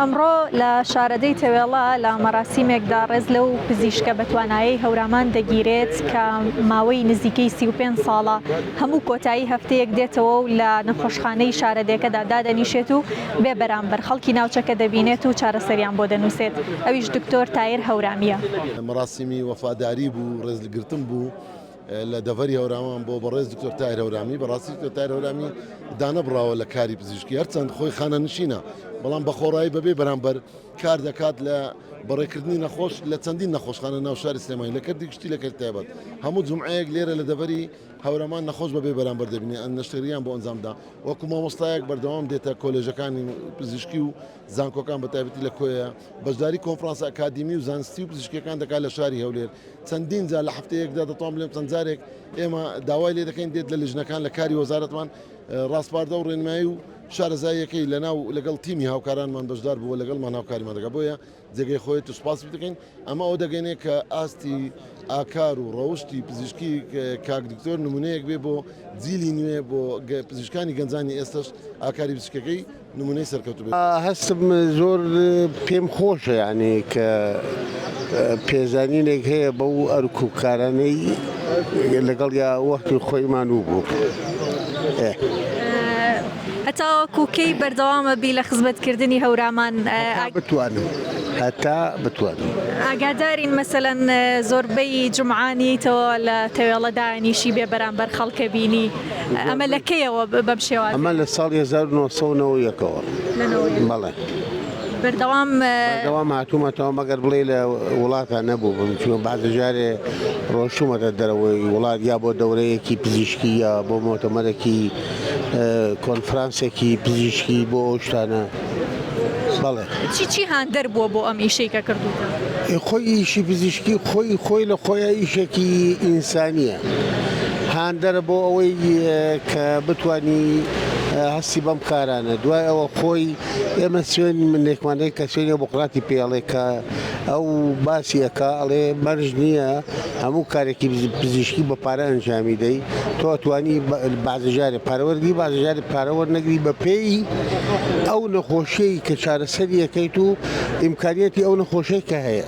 ئەمڕۆ لە شارەدێی تەوێڵە لە مەراسیمێکدا ڕێز لەو پزیشکە بەتوانایەی هەورامان دەگیرێت کە ماوەی نزیکەی 35 ساڵە هەموو کۆتایی هەفتەیەک دێتەوە و لە نەخۆشخانەی شارەدێکەدا دادەنیشێت و بێ بەرامبەر خەڵکی ناوچەکە دەبینێت و چارەسەریان بۆ دەنووسێت ئەویش دکتۆر تایر هەورامییە. مەراسیمی وەفاداری بوو، ڕێزلگرتن بوو لە دەڤەری هەورامان بۆ بەڕێز دکتۆر تاهیر هەورامی، بەڕاستی دکتۆر تاهیر هەورامی دانەبڕاوە لە کاری پزیشکی هەرچەند خۆی خانەنشینە بەڵام بە خۆڕایی بەبێ بەرامبەر کار دەکات لە بەڕێکردنی نەخۆش لە چەندین نەخۆشخانە ناو شاری سلێمانی لە کەرتی گشتی لە کەرتی تایبەت هەموو جومعەیەک لێرە لە دەڤەری هەورامان نەخۆش بەبێ بەرامبەر دەبینێ نەشتەریان بۆ ئەنجامدا وەکو مامۆستایەک بەردەوام دێتە کۆلێژەکانی پزیشکی و زانکۆکان بە تایبەتی لە کۆیە بەشداری کۆنفرانسە ئەکادیمی و زانستی و پزیشکیەکان دەکات لە شاری هەولێر چەندین جار لە هەفتەیەکدا دەتوانم بڵێم چەند جارێک ئێمە داوای لێ دەکەین دێت لە لیژنەکان لە کاری وەزارەتمان ڕاسپاردە و ڕێنمایی و شارەزاییەکەی لەناو لەگەڵ تیمی هاوکارانمان بەشدار بووە لەگەڵمان هاوکاریمان دەکات بۆیە جێگەی خۆیەتی سوپاسی دەکەین ئەمە ئەوە دەگەینێ کە ئاستی ئاکار و ڕەوشتی پزیشکی کاک دکتۆر نمونەیەک بێ بۆ جیلی نوێ بۆ پزیشکانی گەنجانی ئێستش ئاکاری پزیشکەکەی نمونەی سەرکەوتوو بێت. هەستم زۆر پێم خۆشە یانی کە پێزانینێک هەیە بەو ئەرک و کارانەی لەگەڵیا وەختی خۆی مانوو بوو. هەتاوەکو کەی بەردەوامە بی لە خزمەتکردنی هەورامان؟ هەتا بتوانم هەتا بتوانم. ئاگادارین مەسەلەن زۆربەی جومعان یەیتەوە لە تەوێڵە دانیشی بێ بەرامبەر خەڵکە بینی ئەمە لە کەیەوە بەم شێوازەیە؟ ئەمە لە ساڵی 1991 ەوە. لە 91. بەڵێ. بەردەوام بەردەوام هاتوومەتەوە مەگەر بڵێی لە وڵاتا نەبووبم چونکە بەعزە جارێ ڕۆشتوومەتە دەرەوەی وڵات یا بۆ دەورەیەکی پزیشکی یا بۆ مۆتەمەرێکی کۆنفرانسێکی پزیشکی بۆ ئەو شتانە بەڵێ. چی چی هاندەر بووە بۆ ئەم ئیشەی کە کردووتە؟ خۆی ئیشی پزیشکی خۆی خۆی لە خۆیا ئیشێکی ئینسانییە هاندەرە بۆ ئەوەی کە بتوانی هەستی بەم کارانە دوای ئەوە خۆی ئێمە سوێن منێکمان هەیە کە سوێنی بوقراتی پێ ئەڵێ کە ئەو باسی ئەکا ئەڵێ مەرج نییە هەموو کارێکی پزیشکی بە پارە ئەنجامی دەی تۆ ئەتوانی بەعزە جارێ پارە وەرگری بەعزە جارێ پارە وەرنەگری بە پێی ئەو نەخۆشیەی کە چارەسەری ئەکەیت و ئیمکانیەتی ئەو نەخۆشیەی کە هەیە.